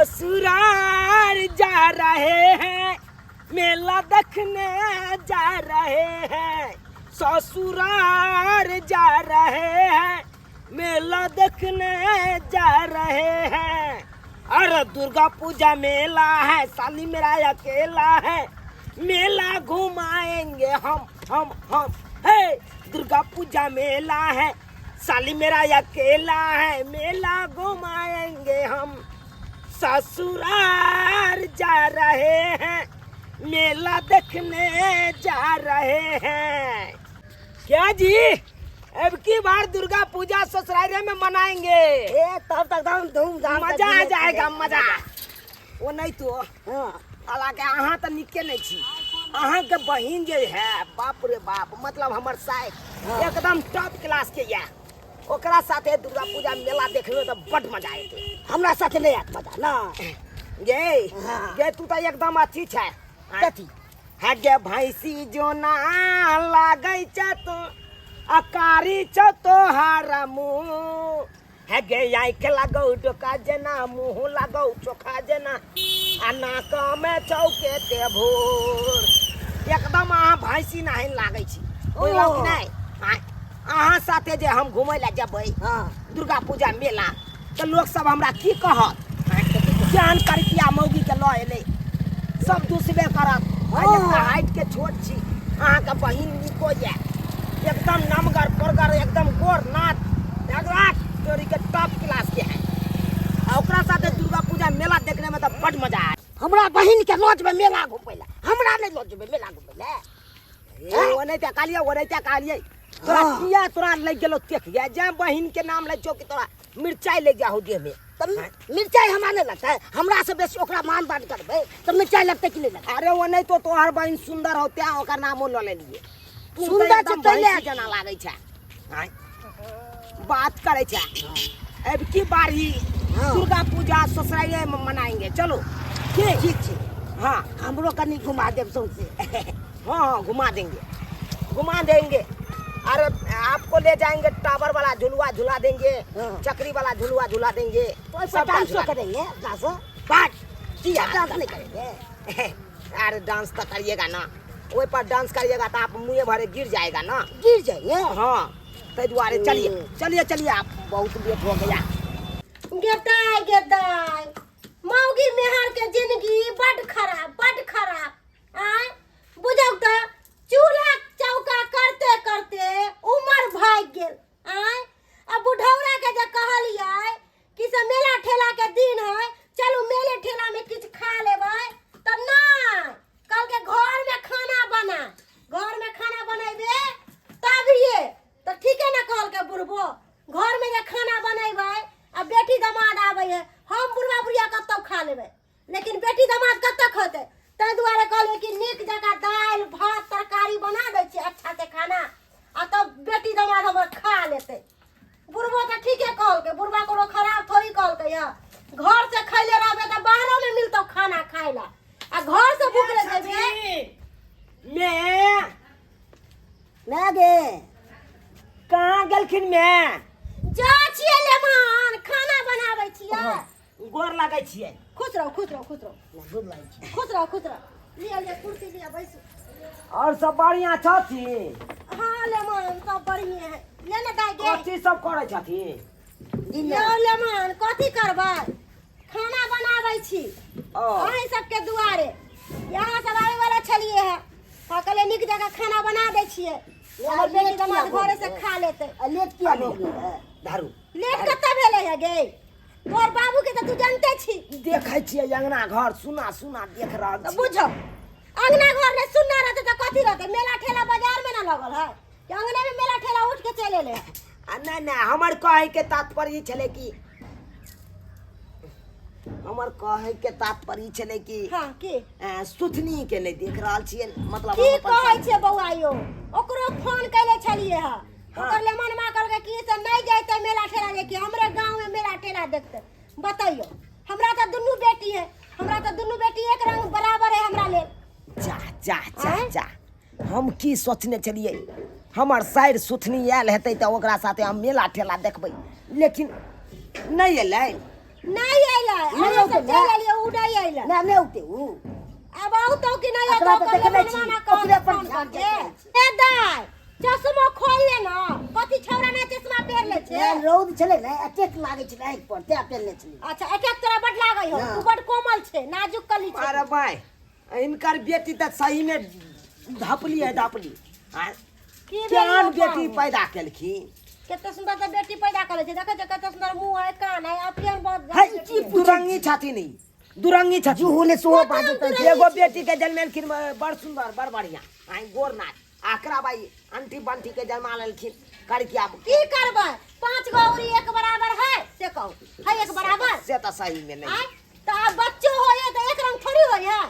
ससुराल जा रहे हैं, मेला देखने जा रहे हैं, ससुराल जा रहे हैं, मेला देखने जा रहे हैं। अरे दुर्गा पूजा मेला है, साली मेरा अकेला है, मेला घुमाएंगे हम हे। दुर्गा पूजा मेला है, साली मेरा अकेला है, मेला घुमाएंगे हम, ससुराल जा रहे हैं, मेला देखने जा रहे हैं। क्या जी, अब की बार दुर्गा पूजा ससुराल में मनाएंगे? ए तब तक एकदम धूमधाम से मजा आ घूमे जाएगा फिरे। मजा। ओ नहीं तो हालांकि अहाँ तऽ नीके नहि छी, अहाँके बहिन जे है, बाप रे बाप, मतलब हमर साइड एकदम टॉप क्लास के यऽ। ओकरा साथे दुर्गा पूजा मेला देखबै तऽ बड मजा एतै। हमरा साथे नहि आयत मजा ना। गे गे, तू तऽ एकदम अथी छै। कथी? हे गे भैंसी जो ना लागै छै तो अकारी छौ तोहार मुँह। हे गे, आँखि लगौ डोका जेना, मुँह लगौ चोखा जेना, आ नाक मे चौके ते भोर। एकदम अहाँ भैंसी नाही लागै छी, बुझलहुँ कि नहि? आँय, अहाँ साथे जे हम घुमै लए जेबै दुर्गा पूजा मेला, तऽ लोक सब हमरा की कहत? केहन करकिया मौगी के लऽ एलै, सब दुसबे करत। आ एकटा हाइट के छोट छी, अहाँके बहिन नीको यऽ, एकदम नमगर कोरगर, एकदम गोर नाथ, एकदम तोरी के टॉप क्लास के है। आ ओकरा साथे दुर्गा पूजा मेला देखने में तऽ बड मजा आयत। हमरा बहिन के लऽ जेबै मेला घुमै लए, हमरा नहि लऽ जेबै मेला घुमै लए? ए, ओ नहि तऽ कहलियै, ओ नहि तऽ कहलियै तोरा। किया तोरा लागि गेलो तेख? जे बहिन के नाम लै छौ कि तोरा मिरचाई लागि जाहो देह में। तऽ मिरचाई हमरा नहि लगतै? हमरा से बेसी ओकरा मान दान करबै तऽ मिरचाई लगतै कि नहि लगतै? अरे ओ नहि तो तोहर बहिन सुंदर हो तें ओकर नामो लऽ लेलियै। तू तऽ सुन्दर छै एकदम तै ले। भैंसी जेना लागै छै। आँय, बात करै छै। अब की बारी दुर्गा पूजा ससुराले में मनाएंगे, चलो। ठीक, ठीक छै। हमरो कनि घुमा देब सौंसे। हाँ, घुमा देंगे, घुमा देंगे। अरे आपको ले जाएंगे, टावर वाला झुलुआ झुला देंगे, चक्री वाला झुलुआ झुला देंगे। ओहि पर सबटा डांसो झुला करेंगे डांसो? बाट किया डांस नहीं करेंगे? अरे डांस तो करिएगा ना, ओहि पर डांस करिएगा तो आप मुँहे भरे गिर जाएगा ना। गिर जाएंगे? हाँ, ताहि दुआरे चलिए, चलिए, चलिए आप, बहुत लेट हो गया। गेदाय गेदाय, मौगी मेहर के जिंदगी बड खराब, बड खराब। आय बुझौ तऽ चूल्हा चौका करते करते उमर भागि गेल। आय आ बुढ़ौरा के जे कहलियै कि से मेला ठेला के दिन है, चलू मेले ठेला में किछु खा लेबै, तऽ नहि, कहलकै घर में खाना बना, घर में खाना बनेबे तभिए। तऽ ठीके ने कहलकै बुढ़बो, घर में जे खाना बनेबै आ बेटी दमाद आबै है, हम बुढ़बा बुढ़िया कतौ खा लेबै, लेकिन बेटी दमाद कतऽ खतै? ताहि दुआरे कहलियै कि नीक जकाँ दालि भात तरकारी बना दै छियै, अच्छा से खाना, आ तब बेटी दमाद हमर खा लेतै। बुढ़बो तऽ ठीके कहलकै, बुढ़बा कोनो खराब थोड़ी कहलकै। यऽ घर से खैले रहबै तऽ बाहरो में मिलतौ खाना खाय ला, आ घर से भूखले जेबै। मैं ना गे। कहाँ गेलखिन मैं? जा छियै लेमान, खाना बनाबै छियै। गोर लागै छियै। खुश रहो, खुश रहो, खुश रहो। गोर लागै छी। खुश रहो, खुश रहो। लिअ, लिअ, कुर्सी लिअ, बैसू। और सब बढ़िया छथिन? हाँ लेमान, सब बढ़िया है। ले ने दाइ गे। कथी सब करै छथिन? यौ लेमान, कथी करबै, खाना बनाबै छी। ओ। अहीं सबके दुआरे यहाँ सब आबै वाला छलियै है, तऽ कहलियै नीक जकाँ खाना बना दै छियै, हमर बेटी दमाद घरे से खा लेतै। आ लेट किया भऽ गेलै? धारू। लेट कतऽ भेलै है गे? तोहर बाबू के तऽ तू जानते छी। देखै छियै अंगना घर सुना सुना देख रहल तऽ छी। बुझो, अंगना घर ने सुन्ना रहते तऽ कथी रहते? मेला ठेला बाजार में ना लगल है कि अंगने में मेला ठेला उठ के चले ले। आ नहि नहि, हमर कहै के तात्पर्य ई छलै कि, हमर कहै के तात्पर्य ई छलै कि हाँ, की? सुथनी के नहि देख रहल छियै, मतलब की हम अपन कहै छियै बौआ यौ, ओकरो फोन कैले छलियै हँ। ओकर लेमन माँ कहलकै कि से नहि जैते मेला ठेला देखी, हमरे गाँव में मेला ठेला देखते। बतैयो, हमरा तऽ दुनू बेटी है, हमरा तऽ दुनू बेटी एक रंग बराबर है हमरा लेल। जा जा जा। आँय? जा, हम की सोचने छलियै, हमर साइर सुथनी आयल हेतै तऽ ओकरा साथे हम मेला ठेला देखबै, लेकिन नहि एलै। नहीं अइलै। नहि अहाँ औतै सब ने? चलि एलियै, उ नहीं अइलै। नहि नहि औतै उ। आब औतौ कि नहीं एकरा औतौ तऽ ओकर देखने छी, मनमाना कर ओकरे पर फोन ध्यान करके। जाइत रहै छै। ए दाइ, चश्मा खोल ले ना, कथी छौड़ा ने चश्मा पहिर ले छै? नहि, रौद छलै ने अटैक लागै छलै आँखि पर तें पहिरने छलियै। अच्छा, अटैक तोरा बड लागै हौ। हाँ। तू बड कोमल छै, नाजुक कली छै। अरे भाई, इनकर बेटी तऽ सही में धपली है, धपली। आँय, की भेल केहन यौ बेटी पाहुन? पैदा केलखिन। कते सुंदर तऽ बेटी पैदा करै छै, देखै छै कते सुंदर मुंह है, कान है, आब केहन बहुत है, बेटी है। दुरंगी छथिन ई, दुरंगी छथिन। जुहू ने सेहो बाजैत अछि। एगो बेटी के जन्मेलखिन बड़ सुंदर, बड़ बढ़िया, आइ गोर नाक आकरा बाई अंटी बंटी के जन्मा लेलखिन करकिया। की करबै, 5 गो औरी एक बराबर है से कहू, है एक बराबर? से तऽ सही में नहीं। आय तऽ आब बच्चो होय तऽ एक रंग थोड़ी होय है।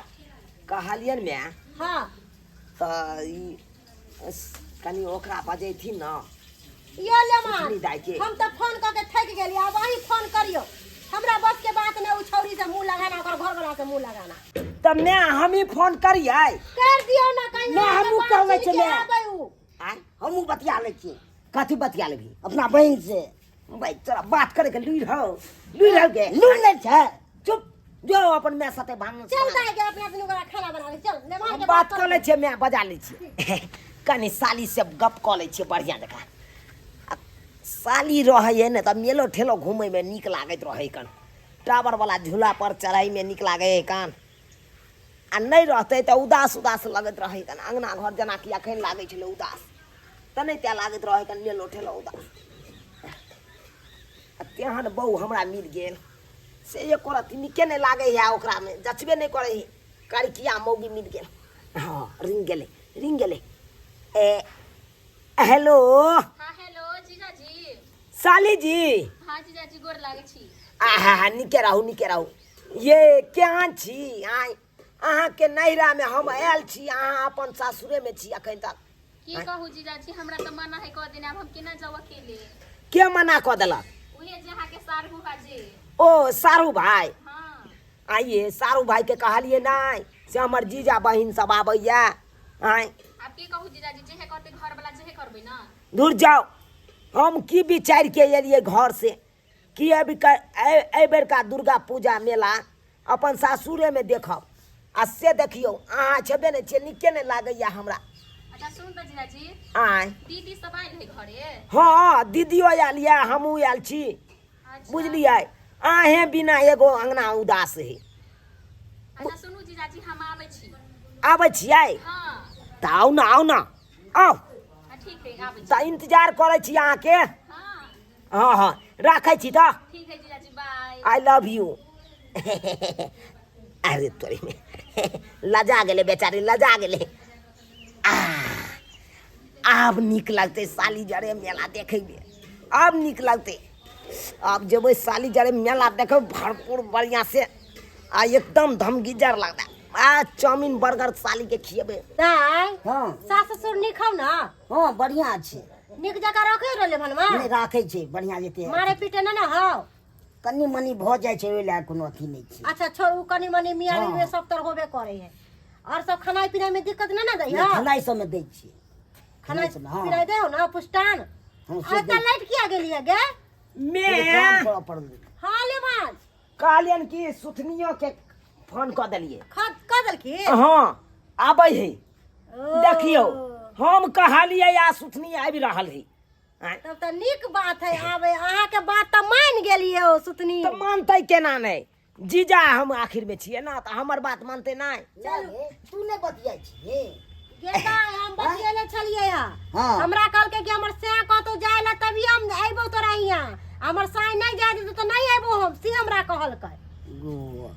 कहलियन में हाँ। तऽ ई कनि ओकरा बजैथिन न। यो लेमान, सुथनी दाइ के। हम तऽ फोन कऽ के थकि गेली, आब अहीं फोन करियौ, हमरा बस के बात नहि उ छौरी से मुंह लगाना, ओकर घर वाला से मुंह लगाना। तऽ मैं हमही फोन करियै? कर दियौ ना कहीं। मैं हमहूँ बात कहबै सुनि के छलियै। आबै उ। आँय? हमहूँ बतिया लै छियै। कथी बतिया लेबही? अपना बहिन से। भाई तोरा बात करे के लुरि हौ, लुरि हौ गे। लुरि नहि छै। चुप जो अपन माय साथे भांग। चल दाइ के अपना दुनू गोरा खाना बनाबै चल, लेमान हम के बात कऽ लै छियै, माय बजा लै छियै, कनि साली से गप कऽ लै छियै बढ़िआँ जकाँ। आ साली रहै ने तऽ मेलो ठेलो घुमैमे नीक लागैत रहै कन, टावरवला झूला पर चढ़ैमे नीक लागै है कन, आ नहि रहतै तऽ उदास उदास लगैत रहै कन। अङ्गना घर जेनाकि एखन लागै छलै उदास, तऽ नहि तेँ लागैत रहै कन मेलो ठेलो उदास। आ तेहन बहु हमरा मिल गेल से एको रत्ती नीके नहि लागै है, ओकरामे जचबे नहि करै है, करिकिया मौगी मिल गेल। हँ, रिंग गेलै, रिंग गेलै। ए हेलो। हाँ हेलो जीजाजी। साली जी। हाँ जीजाजी, गोर लागै छी। आहा हा, नीके रहू, नीके रहू। ये केहन छी? आइ अहाँके नैहरामे हम आयल छी, अहाँ अपन सासुरेमे छी एखन तक। की कहू जीजाजी, हमरा तऽ मना है कऽ देने, आब हम केना जाउ अकेले? के मना कऽ देलक? उहे जे अहाँके साढ़ू हाजी। ओ सारू भाई? हाँ। आइए सारू भाई के कहलिए नहि से हमर जीजा बहिन सब आबैया। आँय, आब की कहू जीजाजी, जेहे कहते घर वाला जेहे करबै ना। दूर जाओ, हम की विचार के एलिए घर से कि अभी एहि बेरका दुर्गा पूजा मेला अपन सासुरेमे देखब, आ से देखियौ अहाँ छेबे नहि छियै, नीके नहि लागैया हमरा। अच्छा सुन तऽ जीजाजी। आँय। दीदी सब आयल है घरे? हँ, दीदियो आयल यऽ, हमहूँ आयल छी। अच्छा। बुझलियै, अहें बिना एगो अङ्गना उदास है। अच्छा सुनू जीजाजी, हम आबै छी। आबै छियै? हाँ। तऽ आउ ने, आउ ने, आउ। हाँ, ठीक है, आबै छी। तऽ इंतजार करै छी अहाँके। हाँ। हँ हँ, राखै छी तऽ। ठीक है जीजाजी, बाय। I love U. अरे तोरी में लजा गेलै बेचारी, लजा गेलै। आ आब नीक लगतै साली जरे मेला देखैमे, आब नीक लगतै। आब जेबै साली जरे मेला देखबै भरपूर बढ़िआँ से, आ एकदम धमगिजर लगतै, आ चाउमिन बर्गर साली के खिएबै। दाइ। हाँ। सास ससुर नीक हौ ना? हाँ, बढ़िआँ छै। नीक जकाँ रखै रहले भनमा? नहि, राखै छै बढ़िआँ जेते। मारे पीटे नहि ने हौ? कनि मनि भऽ जाइ छै, ओहि लए कोनो अथी नहि छै। अच्छा छोड़, उ कनि मनि मियाँ हाँ। बीबी सब तर होबे करे है। और सब खानाइ पिनाइ में दिक्कत नहि ने दै नहि, हौ? खेनाइ सबमे दै छियै। खानाइ सबमे, हाँ। पिनाइ दै हौ ना पुष्टान? हाँ, से आ एतऽ दै। लाइट किया गेलियै गे? मैं काम करऽ पड़लै। हाँ लेमान। कहलियन कि सुथनियो के फोन कऽ देलियै। कऽ देलखिन? हाँ, आबै है। ओ। देखियौ, हम कहलियै आ सुथनी आबि रहल है। आँय? तब तऽ नीक बात है, आबै अहाँके बात तऽ मान गेलियै ओ सुतनी। तऽ मानतै केना नहि? जीजा हम आखिर में छियै ना, तऽ हमर बात मानतै नहि? चल, तू नहि बतियाइ छी। गेता हम बतियेले छलियै हँ। हाँ। हमरा कहलकै कि हमर साँय कतौ जाय ला तभी हम अयबो तोरा हियाँ, हमर साँय नहि जाय देतौ तऽ नहि अयबो हम, से हमरा कहलकै। गो,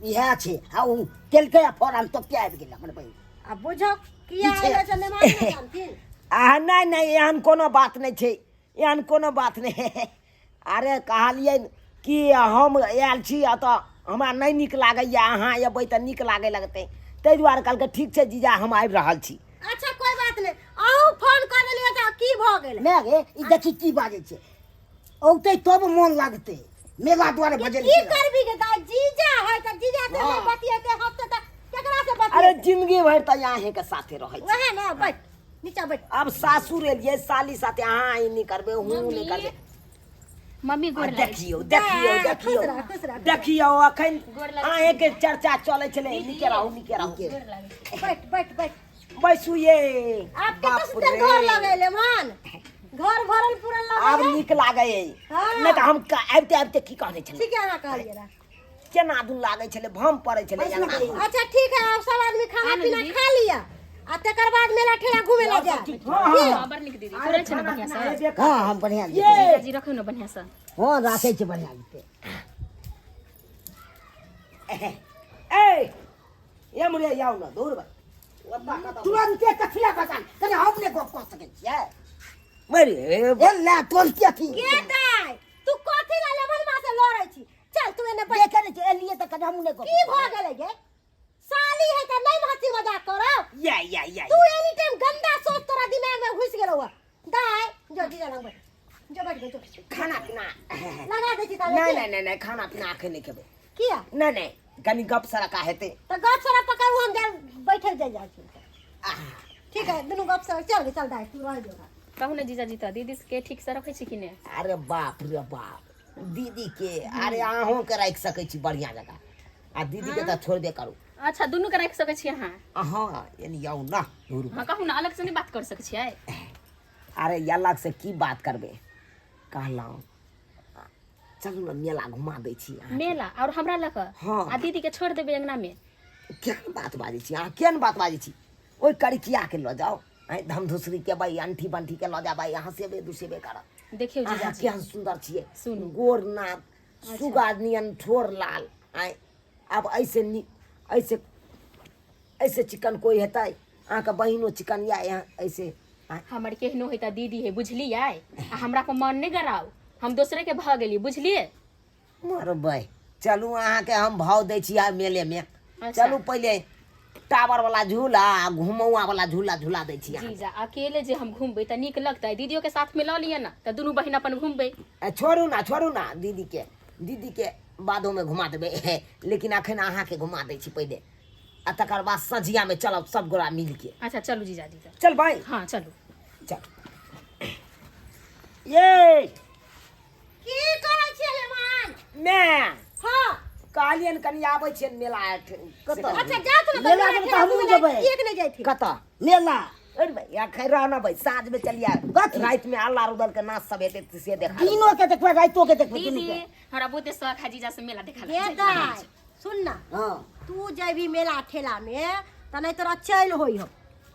इएह छै। आ ओ केलकै आ फौरन तब आबि गेल हमर बहिन। आ बुझो किया की छै? अयले छै, मेहमान नहि जानथिन। आ नहि नहि, एहन कोनो बात नहि छै, एहन कोनो बात नहि। अरे कहलियै कि हम आयल छी एतऽ, हमरा नहि नीक लागैया, अहाँ अयबै तऽ नीक लागै लगतै, ताहि दुआरे कहलकै ठीक छै जीजा, हम आबि रहल छी। अच्छा कोई बात नहि, अहूँ फोन कऽ देलियै तऽ की भऽ गेलै? माय गे, ई देखी की बाजै छै, औतै तब मोन लागतै, मेला दुआरे कि बजल की करबी गे दाइ, जीजा है तऽ जीजा से हाँ। नहि बतियेतै हम तऽ केकरा से अरे बतियेतै? जिंदगी भरि तऽ अहेंके साथे रहै छी। वएह ने, बैठ नीचा बैठ। आब सासुर एलियै, साली साथे अहाँ ई नहि करबै, हूँ नहि करबै। मम्मी गोर लागै छी। देखियौ देखियौ खुश देखियौ रह, खुश रह। देखियौ अखन गोर लागै छी। अहेंके चर्चा चलै छलै नीके रहू नीके रहू गोर लागै छी। बैठ बैठ बैठ बैसू ये आप कते बाप सुंदर रे। घर लगेले मान घर भरल पुरल आब लगे नीक लागै हाँ। नहि तऽ हम आबिते आबिते की कहने छलै ठीक है अहाँ कहलिए रहा केना दुन लागै छलै भम पड़ै छलै अंगना मे। अच्छा ठीक है आप सब आदमी खाना हाँ ना पीना दीदी। खा लिया आ तकर बाद मेला ठेला घूमे ला जाए हाँ, हाँ। हाँ, बड़ नीक दीदी तोरे छै ने बढ़िआँ से हेबे कर। हाँ हम बढ़िआँ ये जीजाजी रखू ने बढ़िआँ से हाँ राखै छै बढ़िआँ जते ए ये मुड़िया आउ ना दूर बा तुरन्ते कथिला बसान कने हम नहि गप कऽ सकै छियै मरे ए ले तुरन्ते अथी के दाय तू कथी ला लेबल मां से लड़ै छी चल तू एने बैठ देखे नहि छियै एलियै तऽ कने हमहूँ नहि गप की भऽ गेलै गे साली है त नहीं हंसी मजाक करब या या या तू एनी टाइम गंदा सोच तोरा दिमाग में घुस गेलौ है दाय जो जीजा लग बैठ जो बैठ जो खाना पीना लगा दे छी ताले नहीं नहीं नहीं नहीं खाना पीना अखन नहीं खेबै किया नहीं नहीं कनी गप सरका हेतै त गप सरा पकड़ू हम जा बैठल जाय जाइ छी ठीक है दुनू गप सरा चल गे चल दाय तू रह जो कहू ने जीजाजी तऽ दीदी के ठीक से रखै छी कि नहि अरे बाप रे बाप दीदी के अरे अहूँ के राखि सकै छी बढ़िया जगह आ दीदी के तऽ छोड़बे करू अच्छा दुनू के राखि सकै छी अहाँ अहाँ यानी आउ ना दूर हाँ कहू ने अलग से नहि बात कर सकै छियै अरे अलग से की बात करबै कहलहुँ चलू ने मेला घुमा दै छी अहाँ मेला और हमरा लऽ कऽ हाँ। आ दीदी के छोड़ देबै अंगना में केहन बात बाजै छी अहाँ केहन बात बाजै छी ओहि करिकियाके लऽ जाउ आँय धमधुसरीके भाइ अंठी बंठीके लऽ जाबै अहाँ सेबे दुसेबे करब देखियौ अहाँ जीजाजी केहन सुन्दर छियै सुनू। गोर नाक सुगा नियन ठोर लाल आँय आब ऐसे नी ऐसे ऐसे चिकन कोइ हेतै अहाँके बहिनो चिकन या यहाँ ऐसे आँय हमर केहनो है तऽ दीदी है बुझलियै आ हमरा पर मन नहि गराउ हम दोसरे के भऽ गेली बुझलियै मरबै चलू अहाँके हम भाव दै छी आइ मेलेमे अच्छा। चलू पहिले टावर वाला झूला आ घुमौआ वाला झूला झूला दै छी अहाँके जीजा अकेले जे हम घूमबै तऽ नीक लगतै दीदियो के साथ में लऽ लिअ ने तऽ दुनू बहिन अपन घूमबै ए, छोड़ू ना छोड़ू ना दीदीके दीदीके बादोमे घुमा देबै लेकिन अखन अहाँके घुमा दै छी पहिले आ तकर बाद सझियामे चलब सब गोरा मिलके अच्छा चलू जीजाजी तऽ चल भाई हाँ चलू चल ये की करै छियै लेमान मैं हाँ कहलियनि कनि आबै छियनि मेला कतऽ? अच्छा जात ना मेला में तऽ हमहूँ जेबै। एक नहीं जाइथिन कतऽ मेला अरे भाई अखन रहना भाई साँझ में चलिया कथी? राति में अल्लाह रुदल के नाच सब हेतै तऽ से देखा लेबै। दिनो के देखबै रातिो के देखबै दुनू दीदी के हमरा बहुते शौक है जीजा से मेला देखा हे दाय सुन ना हाँ तू जेबी मेला ठेला में तऽ नहीं तोरा चैल होइ हो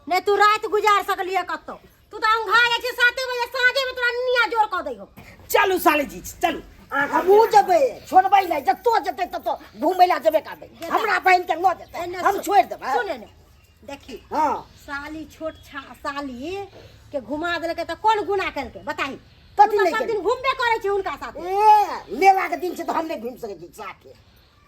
नहीं तू रात गुजार सकलिए कतौ तू तऽ औंघा जाइ छी 7 बजे साँझे में तोरा निया जोर कऽ दै हो चलू साले जी चलू हमहूँ जेबै छोड़बै नहि जतो जेतै ततो घूमै लए जेबे करबै हमरा बहिन के लऽ जेतै एने हम छोड़ि देबै सुन एने देखी हाँ साली छोट छा साली के घुमा देलकै तऽ कोन गुना केलकै बताही कथी तू तऽ नहि सब दिन घुमबे करै छी हुनका साथे ए मेला के दिन छै तऽ हम नहि घुमि सकै छी साथे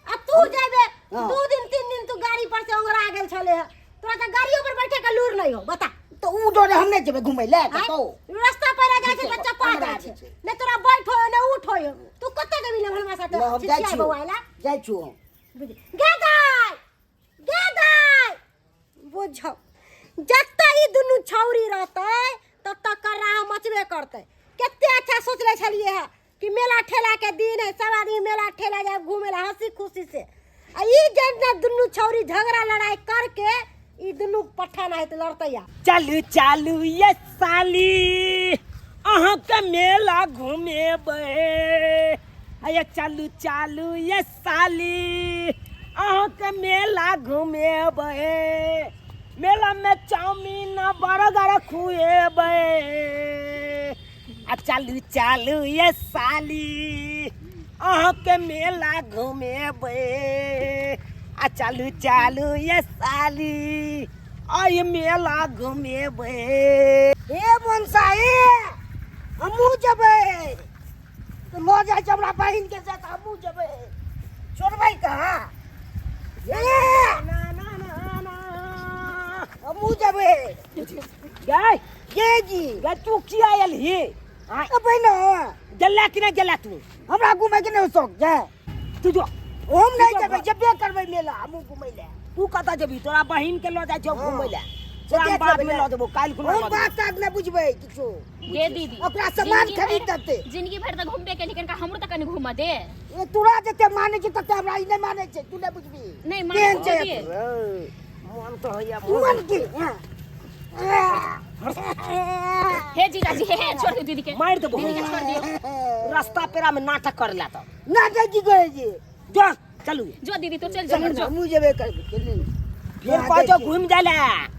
आ तू जेबे हाँ। 2 दिन 3 दिन तू गाड़ी पर से ओंगरा गेल छले हे तोरा तऽ गाड़ियो पर बैठे के लूर नहीं हो बता तऽ उ डरे हम नहि जेबै घुमै लए आँय? कतौ रास्ता पर जाइ छै ठीक छै, तऽ चपा हमरा जाइ आबै छै छै। नहि तोरा बैठ हो नहि उठ हो तू कतऽ जेबी ले हमरा साथे नहि, हम जाइ छिछिया छियौ बौआइला जाइ छियौ हम बुझ गे दाइ गे दाइ बुझौ जतऽ ई दुनू छौरी रहतै ततऽ कर्राह मचबे करतै कते अच्छा सोचले छलियै हँ कि मेला ठेला के दिन है सब आदमी मेला ठेला जाए घूमे ला हंसी खुशी से आ ई जब दुनू छौरी झगड़ा लड़ाई करके ई दुनू पट्ठा ना हेतै लड़तै आ चलू चालू ये साली अहाँके मेला घुमेबै अये चलू चालू ये साली अहाँके मेला घुमेबै मेलामे चाउमीन आ बर्गर खुएबै आ चलू चालू ये साली अहाँके मेला घुमेबै आ चलू चालू ये साली आइ मेला घुमेबै हे मनसा हे हमहूँ जेबै तऽ लऽ जाइ छै हमरा बहिनके साथ हमहूँ जेबै छोड़बै कहाँ हे ना ना ना ना हमहूँ जेबै गै ये जी गै तू किया आयल ही आँय, अबै ने गेला कि नहि गेला तू हमरा घुमैके नहि शौक छै तू जो हम नहि जेबै जेबे करबै मेला हमहूँ घुमै लए तू कतऽ जेबही तोरा बहिन के लऽ जाइ छौ घुमै लए तोरा हम देख बाद लेबै में ने। लऽ देबो काल्हि खुना हम लऽ देबो। बात तात नहि बुझबै किछो गे दीदी ओकरा सामान जिंदगी खरीद भरि- देतै। जिंदगी भरि तऽ घुमबे केली कनिका हमरो तऽ कनि घूमऽ दे ए, तोरा जते मानै छै तते हमरा ई नहि मानै छै तू नहि बुझबी नहि मानै केहन छै छै। रे, मन तऽ होइया मन की हाँ। हे जीजाजी हे हे छोड़ दियौ दीदी के मारि देबो दीदी के छोड़ दियौ रास्ता पेरा में नाटक करे ला तऽ ना दे की कहै छी जो चलू जो दीदी तो चल जो चल जो हमहूँ जेबे करबै चलू फिर कहै छौ घुमि जाइ ले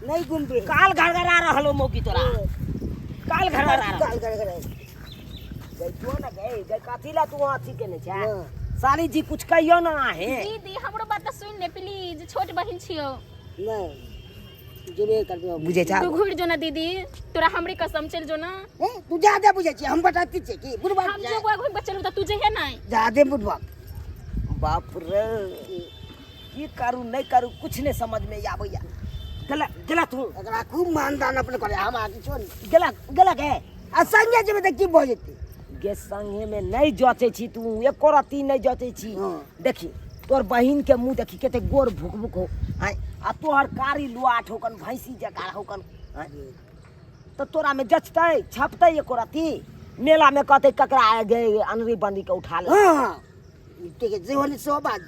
नहीं घुमबै काल घरघरा रहलो मौकी तोरा काल घरघरा रहल काल घरघरा गई तू ना गई गई कथी ला तू अथी केने छै हाँ। साली जी कुछ कहियो ना हे दीदी हमरो बात तऽ सुन ले प्लीज छोट बहिन छियौ नहीं जेबे करबै हम। बुझे छा तू घुर जो ना दीदी तोरा हमरे कसम चल जो ना ए, तू ज्यादा बुझै छी हम बताती छियै कि बुढ़बा हम जो बुआ घुम के चलू तऽ तू जइहे नहीं ज्यादे बुढ़बा बाप रे की करू नहीं करू कुछ नहीं समझ में आबैया गला गला तू एकरा खूब मानदान अपन करे हम आगे छो ने। गला गला गे आ संगे जेबै तऽ की भऽ जेतै गे संगे में नहीं जचे छी तू एको रत्ती नहीं जचे छी हाँ। देखी तोर बहिन के मुंह देखी कते गोर भुक भुक हो आय आ तोहर कारी लुआठ होकन भैंसी जकाँ होकन आँय तऽ तोरा में जचतै छपतै एको रत्ती मेला में कहतै ककरा गे अनरी बनरी के उठा ले हाँ हाँ ठीक है जे होने सो बाज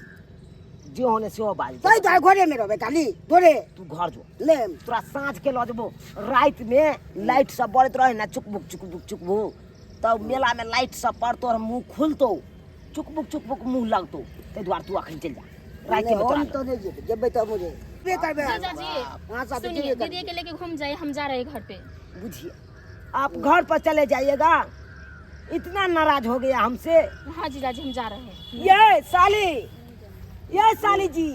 जे होने सेहो बाज तै तोरा घरे में रहबै खाली तोरे तू घर जो ले तोरा साँझ के लऽ जेबो राति में लाइट सब बरैत रहे ना चुकबुक चुकबुक चुकबुक तब मेला में लाइट सब पर तोहर मुँह खुलतौ चुकबुक चुकबुक मुँह लगतौ ताहि दुआरे तू अखन चलि जा राति में तोरा हम तो नहीं जेबै जेबै तऽ मुझे जेबे करबै जीजाजी हाँ साहब सुनिए जेबे दीदी करबै के लेके घूम जाइए हम जा रहे हैं घर पे बुझिए आप घर पर चले जाइएगा इतना नाराज हो गया हमसे हाँ जीजाजी हम जा रहे हैं ये साली ये साली जी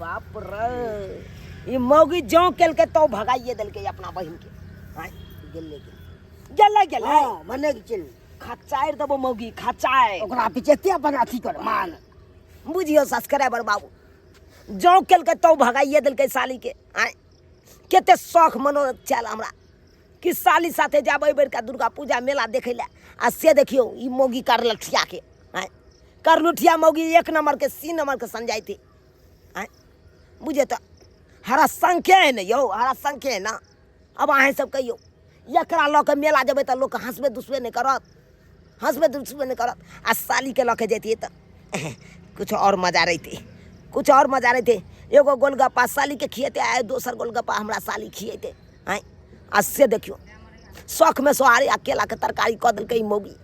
बाप रे ई मौगी जौ केलकै तो भगाइए देलकै अपना बहिन के आँय, गेलै के गेलै गेलै हाँ मने के चलू खचारि देबो मौगी खचारि ओकरा पीछे एते अपन अथी कर मान बुझियौ सब्सक्राइबर बाबू जौ केलकै तो भगाइए देलकै साली के आँय कते शौख मनोरथ छल हमरा कि साली साथे जाब एहि बेरका दुर्गा पूजा मेला देखै लए आ से देखियौ ई मौगी करलठियाके आँय करलुठिया मौगी एक नंबर के सी नंबर के संजाइते आँय बुझे तऽ हरा संख्या है ने यौ हरा संख्या है ना अब अहें सब कहियौ एकरा लऽ कऽ मेला जेबै तऽ लोक हँसबे दुसबे नहि करत हँसबे दुसबे नहि करत आ सालीके लऽ कऽ जैतियै तऽ कुछ और मजा रहितै कुछ और मजा रहितै एगो गोलगप्पा सालीके खिएतै आ दोसर गोलगप्पा हमरा साली खिएतै आँय आ से देखियौ शौखमे सोहारी आ केलाके तरकारी कऽ देलकै ई मौगी।